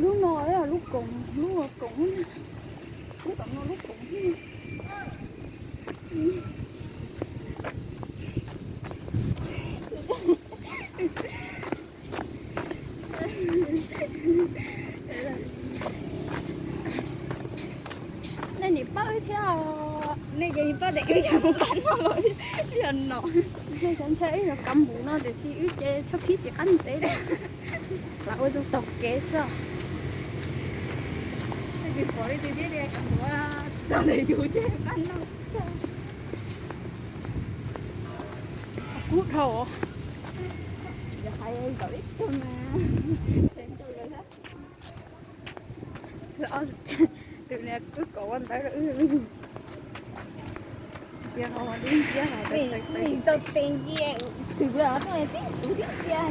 Lub no lub koom, lub koom, lub koom. Nej nim paub thiab, nej ces paub tias wb yog mus pab noj los yog nom. Nej xav ntshai wb yog kav npum no tiam sis wb ces txhob khib tsis qab ntxeev li. Lam ua zoo taug kev xwb. Tsis pom leej twg thiab li, kav npum txog ntawm yus ces pab noj xwb. Kub dhau. Yog hais zaum ib tug mas tus niag wb kom ua ntawd los wb cia ho ua lub nciab los tau tes cia, tshwm tus tuaj tib tus tib cia.